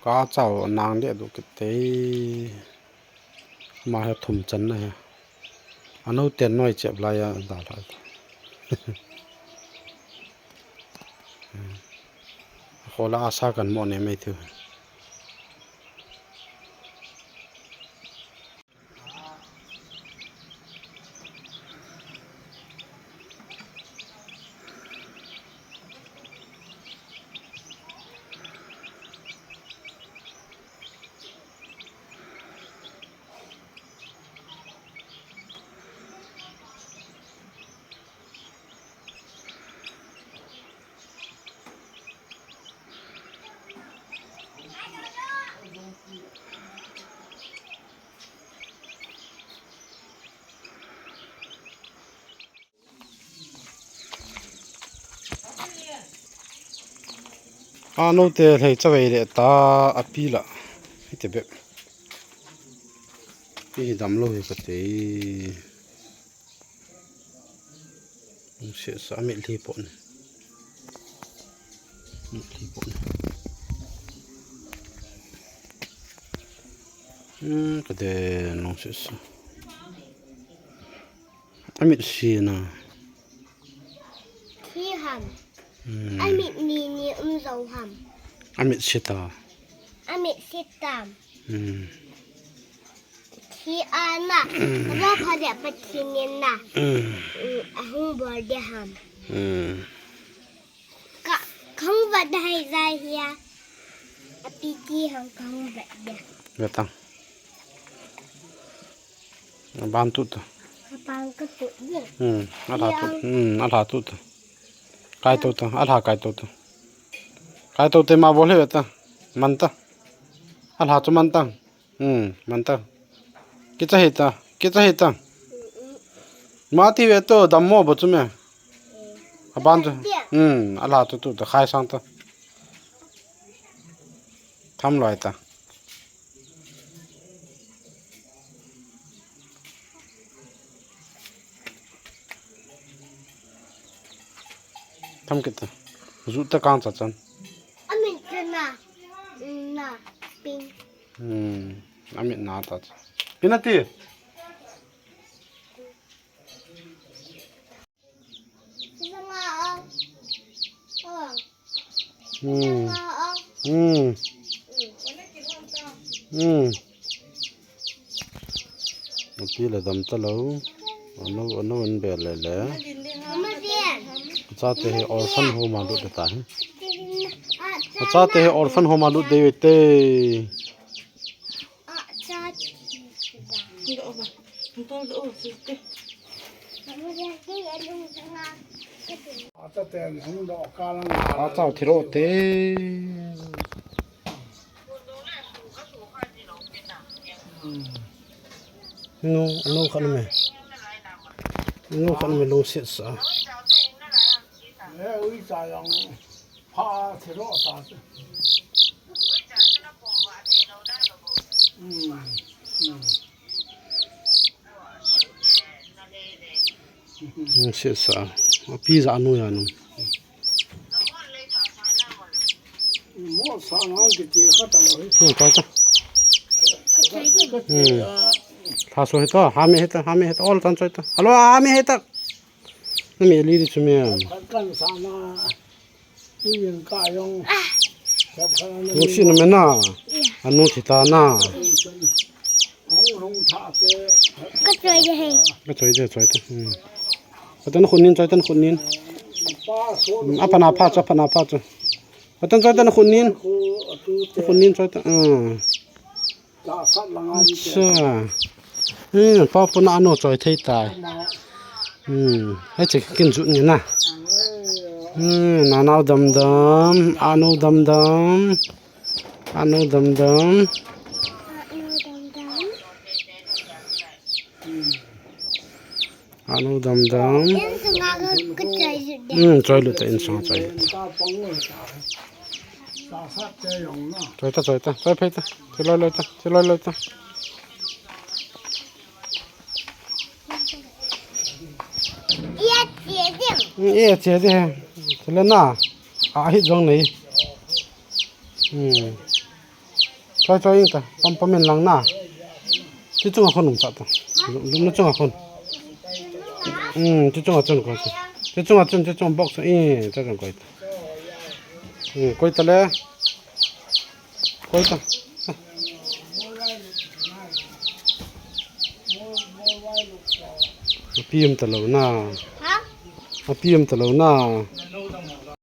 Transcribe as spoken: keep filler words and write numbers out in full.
Ka chau nang le du kit te. Ma he thum chan na he. Ano ten noi chep lai a da lai. Khola asa kan mo ne mai thu. Ano te lhei chavei le ta api la. Hite bep. Hi dam lo hi ka te. Lungset sa, a mitlhi po ni. Mitlhi po ni. Hmm, ka de lungset sa. A mit si na. Thi ham. Hmm. A mit ni ni um zo ham. A mit si ta. A mit si tam. Hmm. Thi ana. Hmm. Ro pha de pa thi ni na. Hmm. Hmm, a hung bol de ham. Hmm. Ka, khang vat dai zai hia. A pi ti hang khang vat de. Ve tang. Ban tu ta. Ban ka tu ni. Hmm, a lha tu. Hmm, a lha tu ta. Kai tu ta, a lha kai tu ta. Kai tu te ma bol he ta. Man ta. A lha chu man ta. Hmm, man ta. Kicha he ta, kicha he ta. Ma ti ve to dam mo bo chu me. A ban tu. Hmm, a lha tu tu ta khai sang ta. Tham loi ta. Tham kit ta. Zu ta kang cha chan. A min te na. Na. Ping. Hmm. A min na ta. Pina ti. Hmm. Hmm. Hmm. Api le dam ta lo. Ano, ano an be le le. Achate hi orphan home a lut de ta hi. Achate hi orphan home a lut de te. A chau thi ro te. Nu, nu khat me. Nu khat me lungset sa. Lungset sa. Api ja nu ya nu. Mo sa na kiti khat a lo hi. Hmm, choi ta. Hmm. Lha so hi ta, ha me hi ta, ha me hi ta, ol tan choi ta. Alo, ha me hi ta. Na me li di chu me. Kan sa na. Lungset na me na. Anu thi ta na. Ka choi de he. Ka choi de, choi ta. Hmm. Patan khun nin, choi tan khun nin. Apa na pha cha, apa na pha cha. Patan choi tan khun nin. Khun nin choi ta. Hmm. Acha. Hmm, pa puna ano choi thei tai. Hmm, hei che kin jut ni na. Hmm, nanao dam dam, ano dam dam. Ano dam dam. Ano dam dam. Hmm, choi lut ta, insung choi lut ta. Choi ta, choi ta, choi phei ta. Choi loi loi ta, choi loi loi ta. Hmm, e che de. Choi le na. A hi jong nei. Hmm. Choi choi ta, pam pam in lang na. Ti chunga khun um ta ta. Lum na chunga khun. Hmm, ti chunga chun ko. Ti chunga chun, ti chunga box. Eh, ta chun koi ta. Hmm, koi ta le. Koi ta. Api um ta lo na. Ha? Api um ta lo na.